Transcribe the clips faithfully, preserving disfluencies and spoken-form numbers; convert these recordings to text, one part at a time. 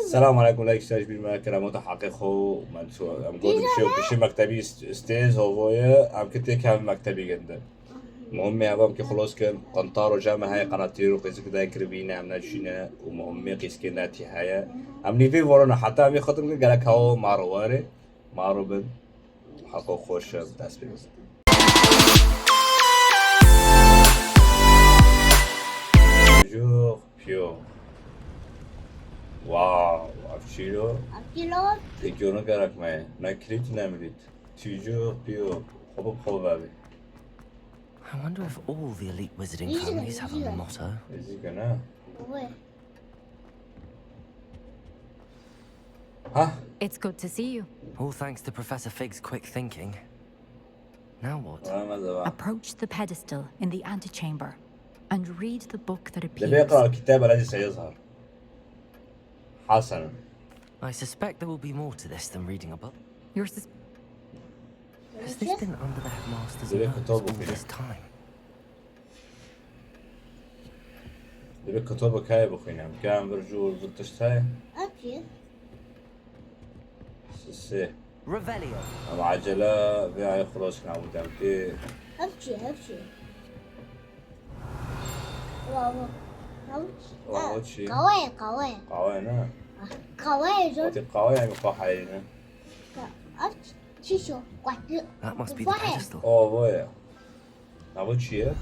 Selam aleykum, leyk şer ji bîr me, kerem û heqê xwe, em çû, em got, pişê, pişê mektebî stêz, hovoye, em ki tê kevin mektebî ginde. Muhimmê ev em ki xelos kin, qentar û cem heye, qenatîr û qîzik dayê kiribîne, em neçîne û muhimmê qîzkê netî heye. Em nîvê vorona, heta em ê xwe din gelek hewa maro were, maro bin, heqo xweş e, dest pê bike. Bonjour, Pio. Wow, ev çîlo. Ev çîlo. Têkî ne gerek me. Ne kilît ne milît. Toujours Pio. Xwe bi xwe vebî. I wonder if all the elite wizarding families have a motto. Ezî ke ne? Wê. Ha? It's good to see you. All thanks to Professor Fig's quick thinking. Now what? Approach the pedestal in the antechamber and read the book that appears. Deve kral kitaba lezi seyazar. Hasan. I suspect there will be more to this than reading a book. Your sus- Has this been under the headmaster's nose all this time? Divê kitobek heye bixwînim. Ka em vir jû vir tişt heye? Ev çi? Sisê. Revelio. Em acele vê ayê xelos kin, em demkê. Ev çi? Ev çi? Wa, wa. Ev çi? Wa, o çi? Qaweye, qaweye. Qaweye ne? Qaweye zor. Wextê qaweye em xwe heyîne. Ev çi? Çi şo? That must be the pedestal. O, voye. Nava çi ye?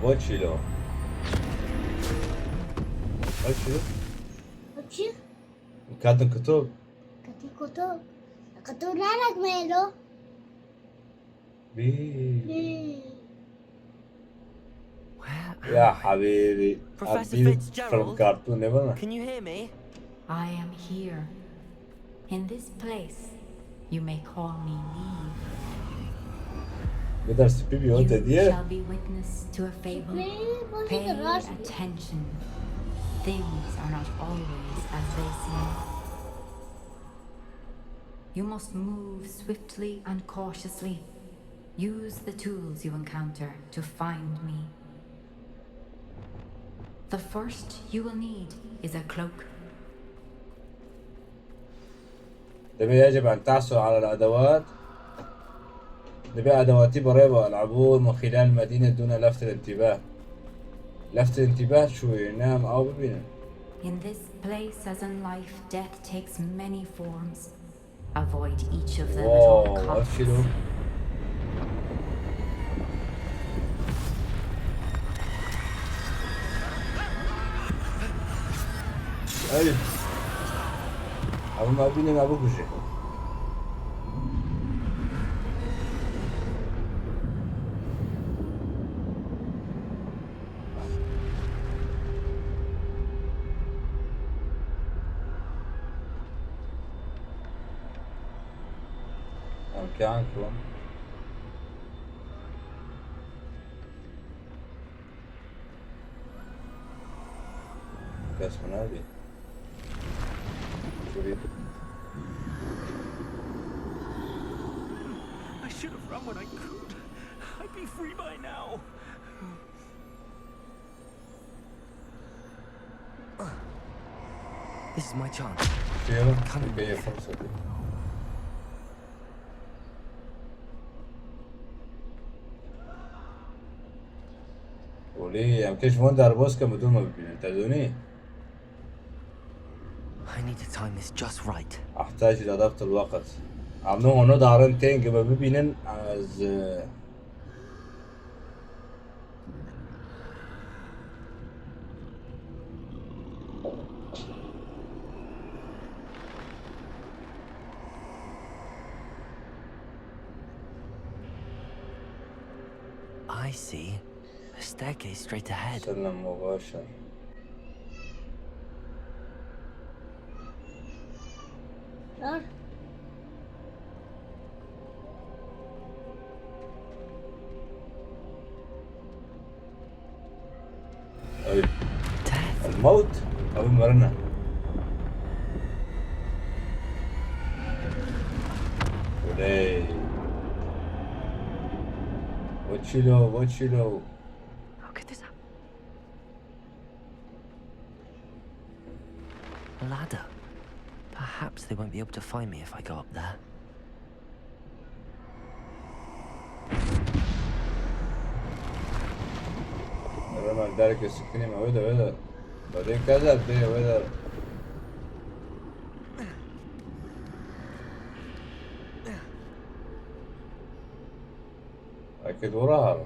Va çîlo. Va çîlo? Va çi? Katin kutu. Katin kutu. Kutu nanak melo. Bi. Bi. Where am I? Ya habibi. Professor Fitzgerald? Can you hear me? I am here. In this place, you may call me Neve. Bidar spî bî, o te diye. You shall be witness to a fable. Pay attention. Things are not always as they seem. You must move swiftly and cautiously. Use the tools you encounter to find me. The first you will need is a cloak. دابا يجب أن تحصل على الأدوات. دابا أدواتي بريبة، العبور من خلال المدينة دون لفت الانتباه. لفت الانتباه شوي، نعم، أو ببينن. In this place, as in life, death takes many forms. Avoid each of them at all costs. Wow, ev çi lo? Ey. Abi, me bîne, me bikuje. Em kî an kom? Kes xwe nabî. Şurî. I should have run when I could. I'd be free by now. This is my chance. Şeye bak, beye fırsatı. Olê, em keş van derbas ke, bi dû me bibînin. Te dûnî? I need to time this just right. Ehtacî li deft el-weqt. Em no hûn darin tên, ke me bibînin, ez, e, I see. A staircase straight ahead. Selam, mubaşir. Rar. Ey. Death. El-mewt. Ew mirin e. Oley. What you know, what you know? How could this happen? Ladder. Perhaps they won't be able to find me if I go up there. Rema derek screen wê de, wê de. Badê keder de, wê de. Eke dora haro.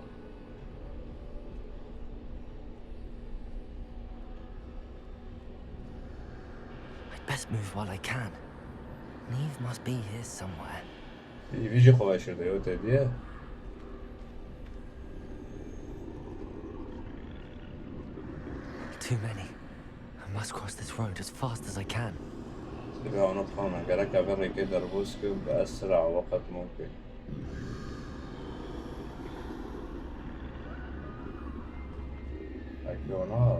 I'd best move while I can. Neve must be here somewhere. Î vî jî xwe veşirde yo te diye. Too many. I must cross this road as fast as I can. Dibe ona bixwime gerek ev rêkê derbas kim bi esra weqet mumkin. Eke ona.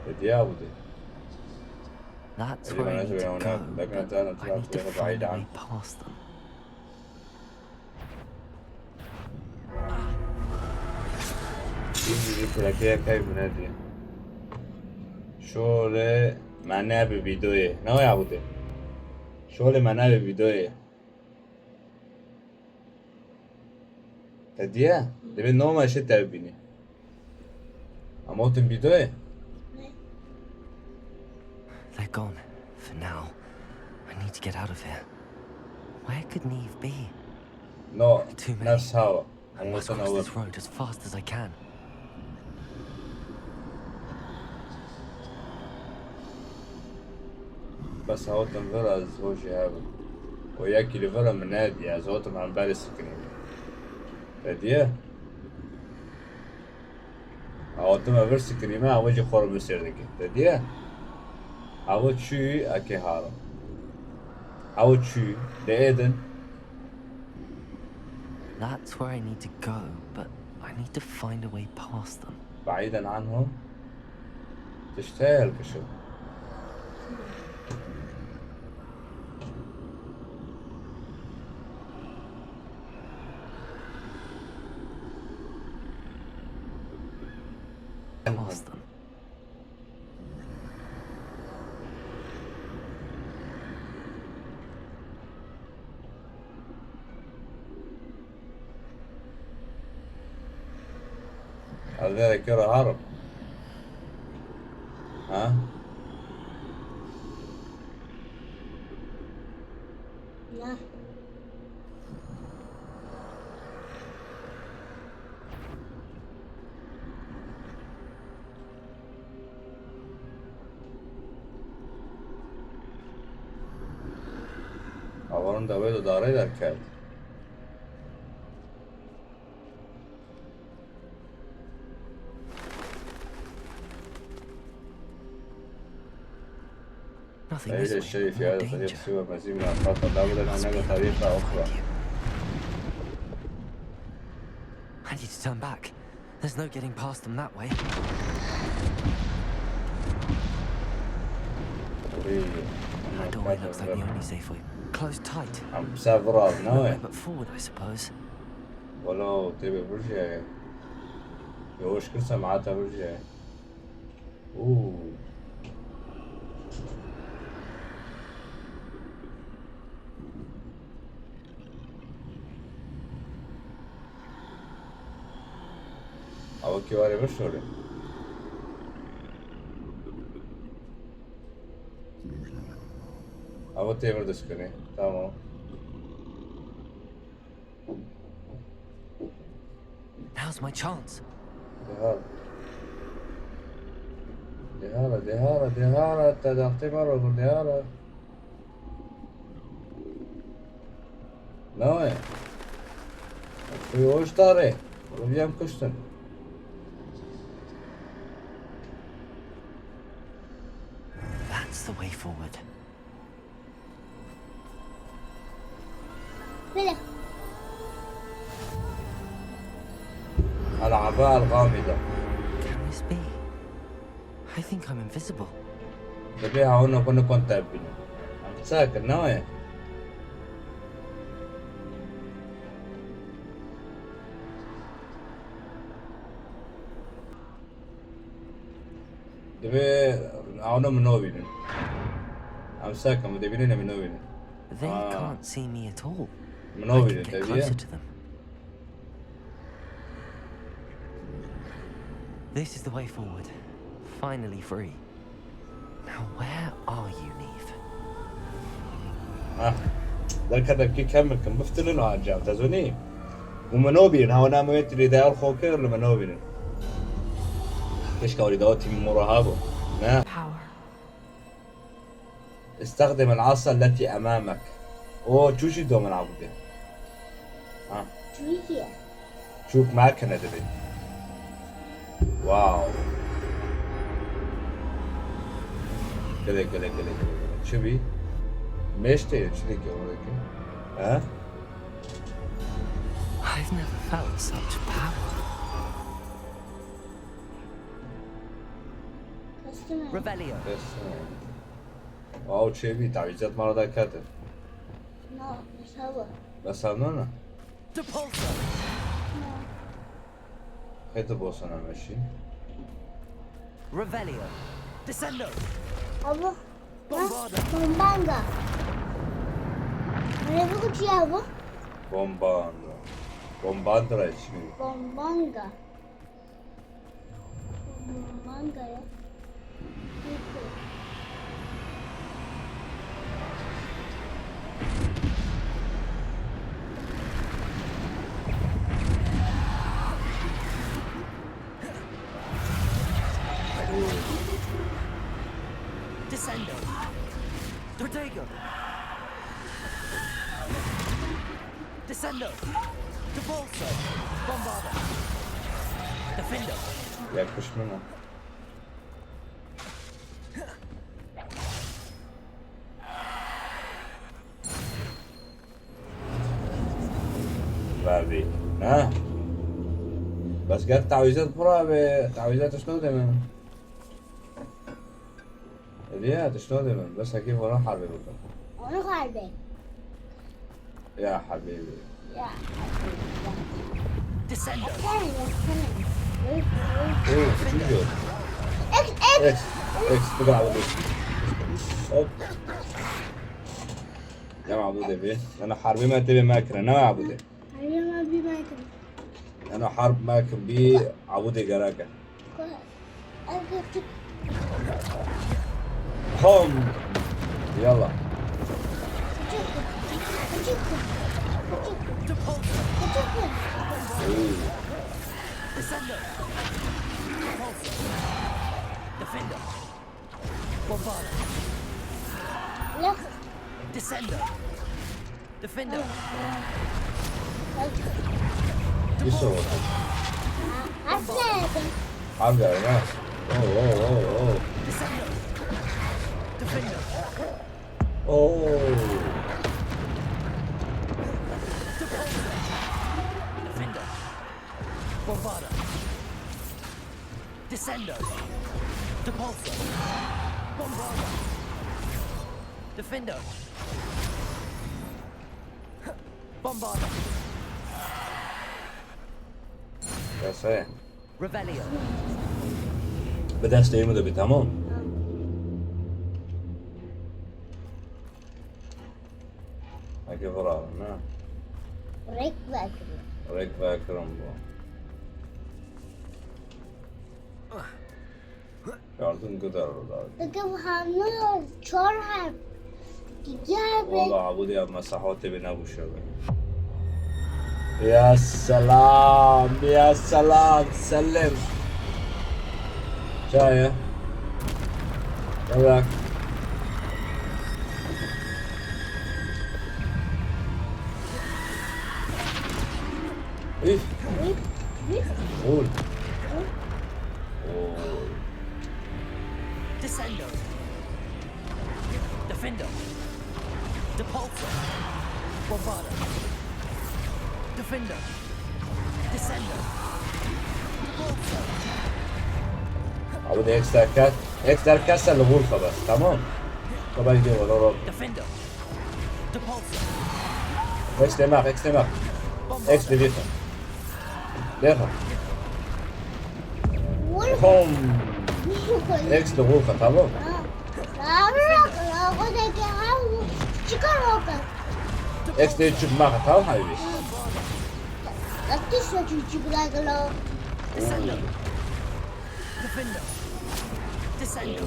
Hediye abude. That's where I need to go, but I need to find a way past them. Şimdi bir kulakaya kaybına diye. Şöyle mane bir videoyu. Ne o ya bu de? Şöyle mane bir videoyu. Te diye? Debe normal şey te bini. Ama o tüm videoyu. They're gone, for now. I need to get out of here. Where could Neve be? No, Too many. Nefs hava. I must cross this road as fast as I can. Bes hawtin vir ez hojî hebim. O yekî li vir min nediye, ez hawtim em berê sikinî. Te diye? Hawtime vir sikinîme, ew jî xwe bi sêr dike. Te diye? Ew çû eke harim. Ew çû, de êdin. That's where I need to go, but I need to find a way past them. بعيدا عنهم. Tişt heye hilkişin. Past them. Ez vê yekê re herim. Ha? Ne. Avarın da wê de darê derkevt. Nothing this Öyle way, şey but more ya, danger. Hepsi ve mezim ya, fazla da bu da ne kadar bir okula. I need to turn back. There's no getting past them that way. That doorway looks like the only safe way. Closed tight. Am several, No no? way but forward, I suppose. Wala tebe burjaya. Yavaş kırsa maata burjaya. Oo. Ama ki var ya şöyle. Ama tebir dışkını. Tamam. Now's my chance. Dehara. Dehara, dehara, dehara. Te daxtê me ro dehara. Ne o? Şu hoş tare. Rubiyem kuştun. That's the way forward. Bile. العباءة الغامضة. Can this be? I think I'm invisible. Dibê hawin xwe nikon te bibînin. Em çakin, ne wê? Divê ewno min nobînin. Em sekim, divînin min nobînin. They Ah. can't see me at all. Min I nobînin, can get tabii ya. closer to them. This is the way forward. Finally free. Now, where are you, Neve? Ah, derkete bikî kem bikim, biftilin û ancî, te zonî. Û min nobînin, hewa name wê tirî dayal xo kir, li min nobînin. Keşke orî dawa tîmî mora habo. Ne? Power. استخدم العصا التي أمامك. O çû jî do min abûdê. Ha. Çûyî ye. Çûk makine divê. Wow. Gelek, gelek, gelek, gelek. Çi bî? Mêşte ye, çi dike oradaki? Ha? I've never felt such power. Teslim et. Revelio. Teslim et. Aw çêbî, tavîzet mala da kete. Na, mesela. Mesela ne? Depulso. Na. Hete bosana meşî. Revelio. Descendo. Abo. Bombarda. Bombanga. Ne bu kutuya bu? Bombanda. Bombanda çi? Bombanga. Manga ya. Descendo. Protego. Descendo. Depulso. Bombarda. Defendo. Yaklaşma lan. Verdi. Ha? Bas gel tavizat bura ve tavizat işte o demem. Diye, tişt nade min. Bes hekî vana herbê bikim. Onu herbê. Ya herbê. Ya. Descendo. Sen, sen. Oo, küçük diyor. X, X. X, bu kadar bu. Hop. Ya mabû de bi. Ana herbê me tebe me kire. Ne mabû de? Herbê me bi me kire. Ana herb me kire bi abû de gerek e. Hom. Yalla. Ooh. Descendo. Defender. Isso. Harbi yani ha. Oh, oh, oh, oh. Defender. Defender. Oh. Defender. Bombarda. Descendo. Depulso. Bombarda. Defender. Bombarda. That's it. Revelio. Bi destê min de bi, tamam. Eke vira, ne? Rek vekirin. Rek vekirin bu. Yardım gider orada. Peki bu hamle çor hem. Gidiyor be. Valla bu diye mesahate bine bu şey be. Ya selam, ya selam, selam. Çaya. Bırak. Üf. Üf. Üf. Vur. Vur. Oo. Descendo. Defender. Depulso. Bombarda. Defender. Descendo. Depulso. Abi de ekstra kas, ekstra kas sen de vur bas, tamam. Baba gidiyor, vur, vur. Defender. Depulso. Ekstra mak, ekstra mak. Bombarda. Ekstra bir. Defa. Home. X li xwe xwe, tamam. X tê çik ma xwe, tamam, habibi.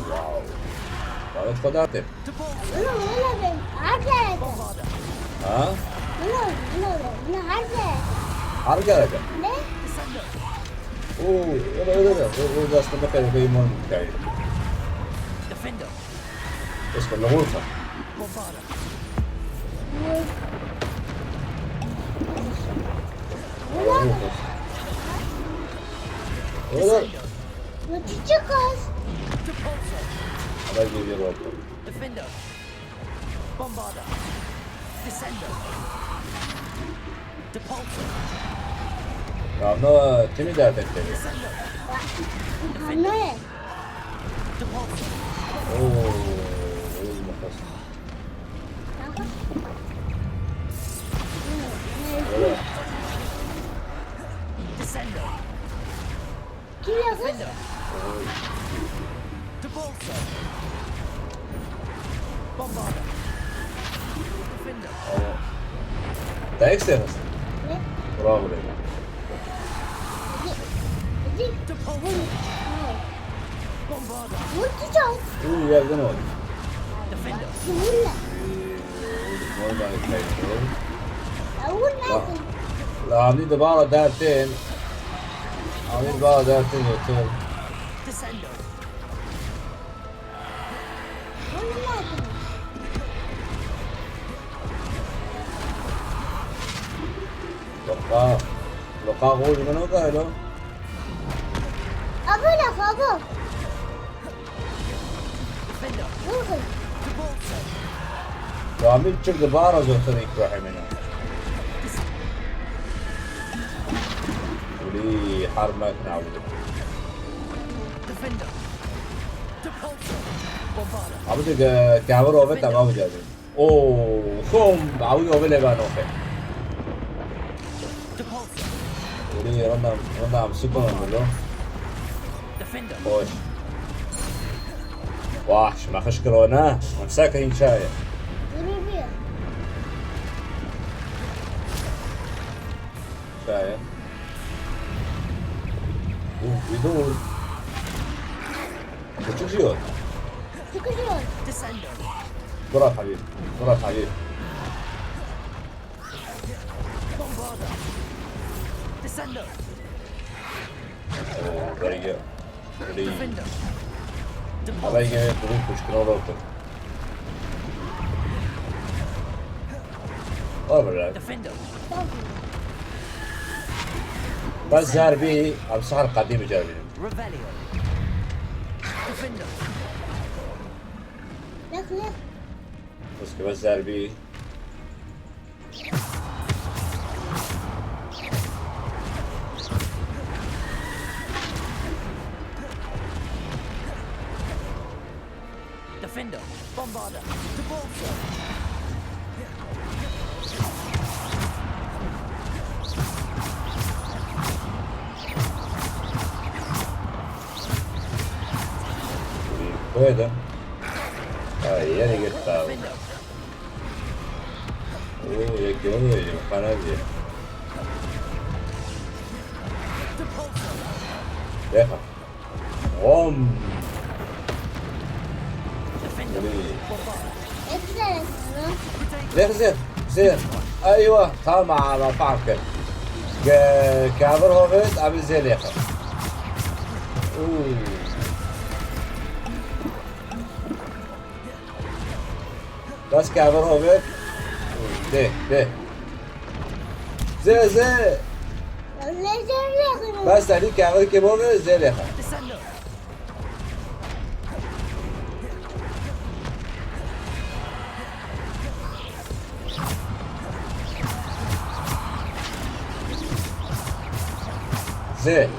Wow. Davet xwe date. Ha? Her gerek. Ne? Oo, öyle, öyle de. O, o desteme kaydı, kaydı, mon kaydı. Defender. Esto me gusta. Bombarda. Öyle. Defender. Chicos. Ahora yo llego otro. Defender. Bombarda. Descendo. Depulso. Ya no, kimi dert etti? Descendo. Depulso. Oo, ölme kız. Öyle. Descendo. Kim yazdı? Defender. Depulso. Bombarda. Defender. Tamam. Dayak istiyorsun. Ne? Bravo be. Hadi. Hadi. Depulso. Bombarda. Vur tutacağım. Vur, yerden al. Defender. Vur lan. Vur lan. Vur lan. La, la, Hamdi de bana dertin. Hamdi bana dertin yeter. Descendo. Loqa, loqa gol gino gaylo. Abo la abo. Ruhum. Kamil çıktı, bana zor sana İbrahim'ine. Uli harmak ne yaptı? Defender. Depulso. Bombarda. Abi de ke-, kevir ove tamam geldi. Oo, kom, abi ove le ben ofe. Depulso. Uli randam, randam sıkın onu lo. Defender. Hoş. Wah, şima xişkirona. Em seke hîn çaye. Dur bir. Çaye. Dur, bir dur. Küçük yol. Çıkışıyor. Descendo. Bırak Habib. Bırak Habib. Bombarda. Descendo. Oo, very good. Really. Defender. Depulso. Very good. Bunu kuşkuna bıraktım. Alright. Defender. بس جربي، ام سحر قديم جربي. Revelio. Defender. Lak, lak. بس كبس جربي. Defender, Bombarda, Depulso. Koyda. Ay, yere git abi. Defender. Oo, yek yol veriyor, para diyor. Defa. Om. Defender, Bombarda. Defender. Defender. Aywa, tamam, fark et. Ge-, Kevir Hovet, abi Zeliha. Oo. Bas Kevir Hovet. De, de. Zê, zê. Bas, hadi Kevir kim Hovet, Zeliha. Zê.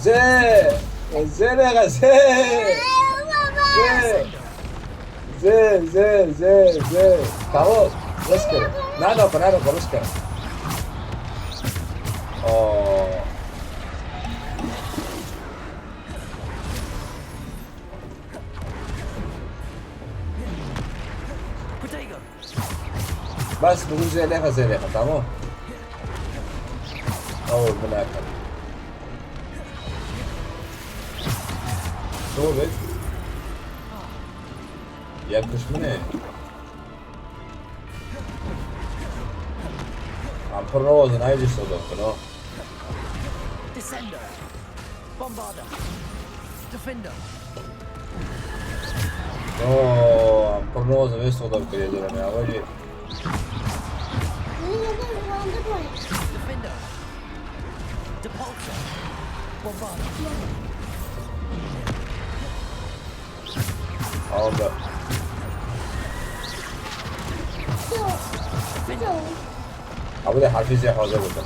Zê. Zê, ne, zê. Zê. Zê, zê, zê, zê. Tamam. Riske. Nada, nada, riske. Oo. Bas, bugün zêdexe, zêdexe, tamam. Ew, binakir. Şo bit. Yakış mı ne? Ampır ne oldu? Aynı işte doktor o. Descender. Bombarda. Defender. Oo, ampır ne oldu? Ne soda kırıyor ya? Vay. Defender. Depulso. Bombarda. Aldı. Defender. Abi de harfi Z hazır burada.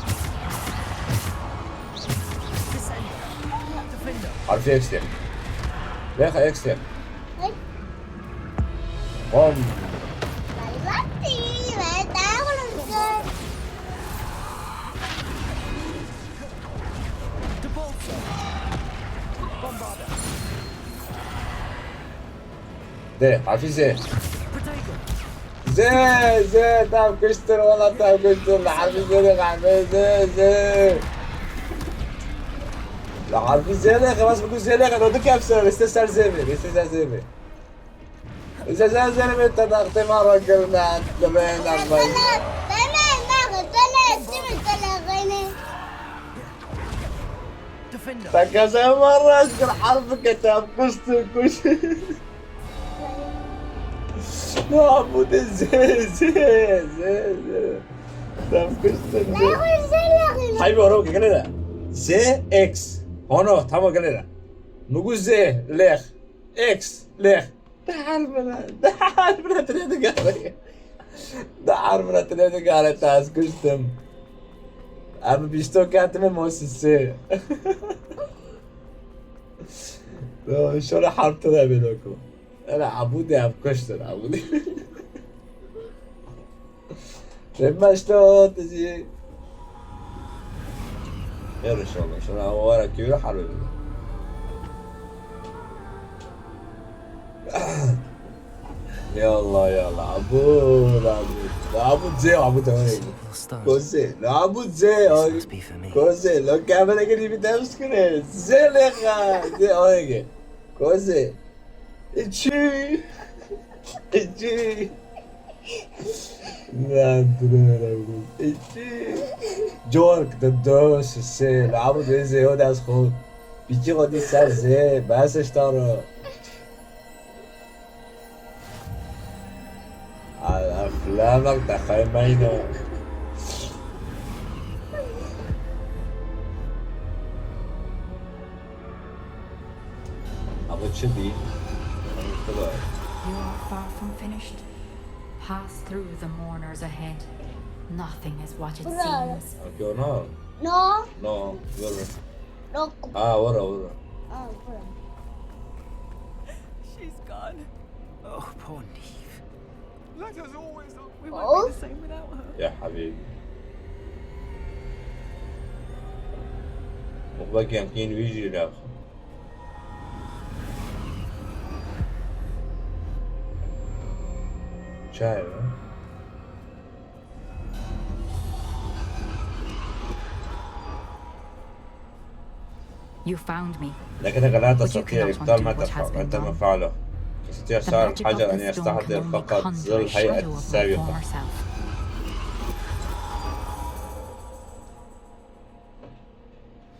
Harfi X diye. Lexa X diye. Bom. De, harfi Z. Z, Z, tam kuştur, valla tam kuştur. Harfi Z de kalbe, Z, Z. La harfi Z de, xelas bu Z de, xelas bu kefse, reste ser Z mi, reste ser Z mi. Z, Z, Z mi, te daxte ma ra kirna, te be, na, be. Defender. Te kese ma ra kir, harfi ke tam kuştur, kuştur. Ya bu de Z, Z, Z, Z. Tam kuştur, Z. Hay bir oğlum, gene de. Z, X. Hono, tamam gene de. Nugu Z, lex. X, lex. Dehal bile, dehal bile tine de gare. Dehal bile tine de gare, taz kuştum. Abi bişto katime mosisi. Şöyle harfte de bir oku. Ela, Abu de ev kuştir, Abu de. Remaşto, tiji. Xêr inşallah. Şuna o ara kuyruğu harbi bile. Ya Allah, ya Allah. Abu, Abu. Abu C, Abu tamam. Koze. Abu C. Koze. Lo kamera gri bir ters kure. Zeleha. De oye. Koze. Çi? Çi? Lan, durun, durun. Çi? Jork, de do, se, se, la bu de ze, o das xo. Piki xo di ser ze, bas eştaro. Al, aflamak da xaymayno. Ama çi dî? You are far from finished. Pass through the mourners ahead. Nothing is what it seems. Akio no. No. No, wara. No. Ah, wara, wara. Ah, wara. She's gone. Oh, poor Neve. Let us always look. We won't be the same without her. Ya habibi. Bak, yemkin vijî laf. Çay mı? You found me. لكنك لا تستطيع إبطال ما تفعل، ما تم فعله. تستطيع صار الحجر أن يستحضر فقط ظل هيئته السابقة.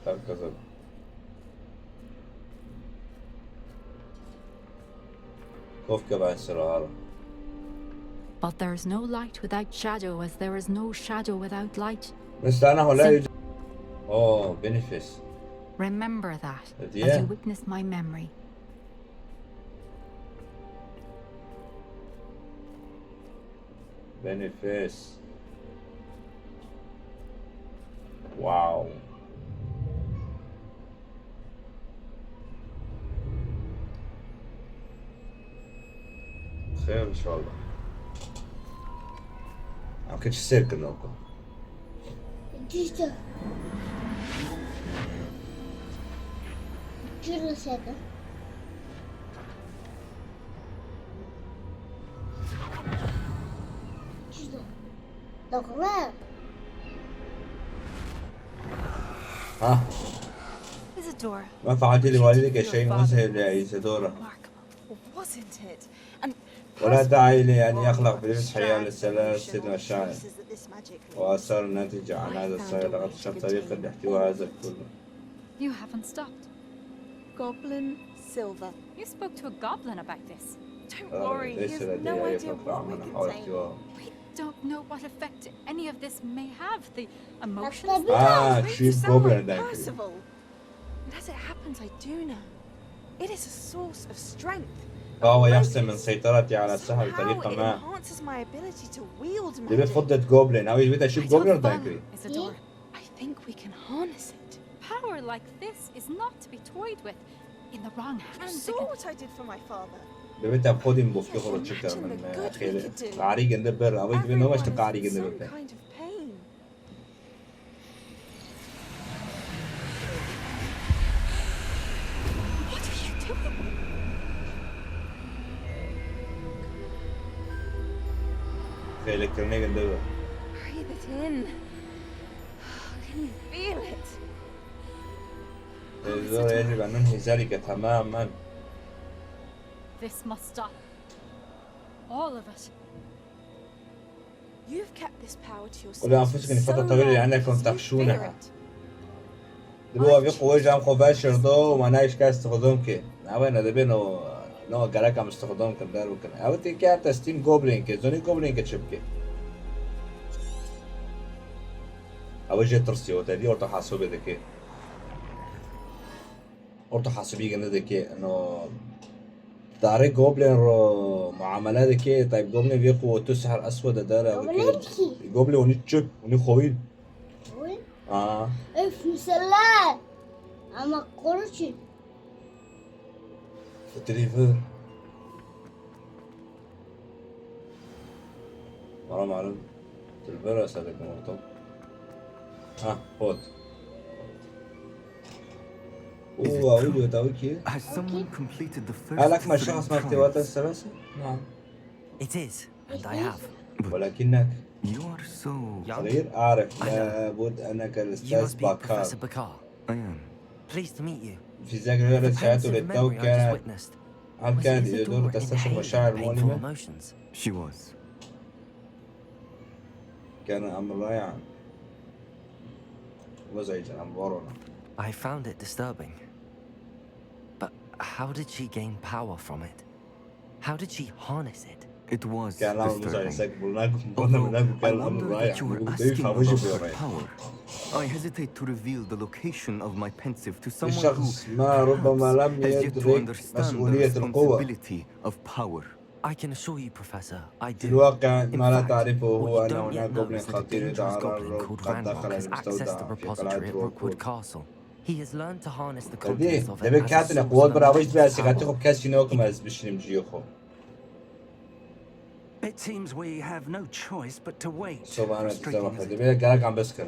Tam kazandı. Kofke ben sıra. But there is no light without shadow, as there is no shadow without light. Mesela hola. Oh, benefits. Remember that as you witness my memory. Benefits. Wow. Xêr inşallah. Em keçî sêr kirin oku. Çi li sêr kirin? Doktor. Ha. Isidora. ما فعلتي لوالدك شيء مذهل يا إيزيدورا. Remarkable, wasn't it? And ولا possibly داعي لأن more يخلق بنفس حيال strands of السلاسل emotion or والشعر traces that this magic leaves. وآثار الناتجة عن I هذا found السير a لقد way to اكتشفت طريقة contain لاحتواء هذا الكل. You haven't stopped. Goblin Silver. You spoke to a goblin about this. Don't آه، worry, he ليس has لدي no أي idea فكرة what we عمن حاول contain. احتواء. We don't know what effect any of this may have. The emotions, the Ah, traits, she's the goblin sound. then. Percival. And as it happens, I do know. It is a source of strength. فهو يحسن من سيطرتي على السحر Somehow بطريقة it ما. Enhances my ability to wield دبي magic. فضة جوبلين أو يثبتها شو I don't جوبلين follow, دايكري. Isidora. I think we can harness it. Power like this is not to be toyed with. In the wrong hands, it can what I did for my father. ببيتها بخودي مبوفكي خورو تشكر من خير. قاري جنده بر أو يدبي نوش تقاري جنده بر. Kind of pain. What are you doing? خير كرني جنده بر. Breathe it in. Can you feel it? الزور يجب أن ننهي ذلك تماما. This must stop. All of it. You've kept this power to yourself. قل لأنفسكم فترة طويلة لأنكم تخشونها. دبوا في قوة جام خو باشر دو وما نايش كاس تخدم كي. أوين هذا بينو نو قالك أم استخدم كم دار وكم. أو تي كا تستيم جوبلين كي زوني جوبلين كي تشبكي. أو جي ترسي وتدي أورتو حاسوبي دكي. أورتو حاسوبي جنة دكي إنه داري جوبلين رو معاملة دكي. طيب جوبلين في قوة سحر أسود دارة. جوبلين وني تشب وني خوين. آه. Öf, müsellel. Ama konuşun. في التليفون. مرة معلم. التليفون أسألك مرتب. ها، فوت. أوه، أوه، تاوي كي. Has someone completed the first هل أكمل three شخص ما اختبارات trials? السلاسل؟ نعم. It is, and I have. But ولكنك you are so Young? صغير، أعرف. I know. لابد أنك You الأستاذ must be Professor باكار. Picard. I am. Pleased to meet you. في ذاك الوقت The ساعته pensive memory I just للتوكة. Witnessed. هل Was كان Isidora يدور تستشعر inhaling مشاعر painful مؤلمة؟ Emotions? She was. كان أمر رائعا. مزعجا، أمر ورنا. I found it disturbing. But how did she gain power from it? How did she harness it? It was كان الأمر مزعج disturbing. سك بلناك Although بلناك I كان الأمر wonder رائع. that you were يقول asking دايفا وجه about her بيرين. Power. I hesitate to reveal the location of my pensive to someone الشخص who ما ربما perhaps لم has yet to يدرك understand the مسؤولية القوة. Responsibility of power. I can assure you, Professor, I في do. الواقع In ما لا fact, تعرفه what هو you أن don't هناك yet know جوبلين is that a خطير dangerous يتعرض goblin called قد دخل Ranrock has access to المستودع the في repository قلعة at Rookwood روكوود. Castle. He has learned to harness the دي contents of it دبي as a كاتن source قوات of برا وجه Ranrock's بس يغطي power. خب كاسي نوكم از بشنم جيوخو. It seems we have no choice but to wait. صوب أنا Frustrating, تزوخ isn't it? دبي قالك عم بسكن.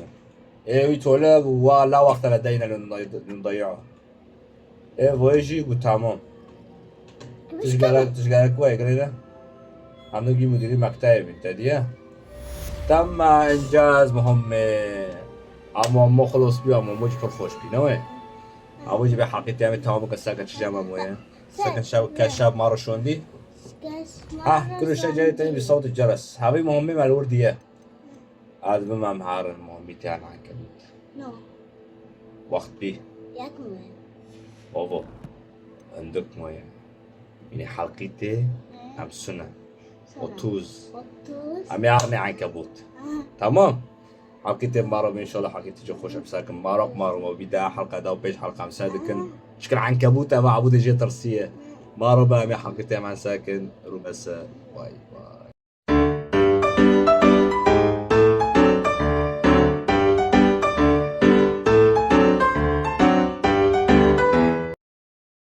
إيه ويتولى ولا وقت لدينا نضيعه. إيه فويجي قلت تمام. تشقالك تشقالك كوي قرينا. هم نجي مديري مكتبي تديه. تم إنجاز مهمة. عمو عمو خلص بيه عمو موج پر خوش بيه نوي. عمو جيبي حقي تامي تمام كساكا تشجع مموية. سكن شاب كشاب مارو شوندي. ها كل شيء جاي تاني بصوت الجرس هاوي مهمة مع الوردية. هذا بما مهار مهمتي أنا عنكبوت. No. وقت بيه. Yakmıyor. بابا عندك موية. يعني حلقتي أم سنة. Otuz. Otuz. أم يعني عنكبوت. تمام. حلقتي مارو إن شاء الله حلقتي جو خوش أمساكم مارو مارو وبدا حلقة دا وبيج حلقة مسادكن. شكل عنكبوت أما عبود جي ترسية. مارو بقى أمي حلقتي أم ساكن. روبس. باي باي.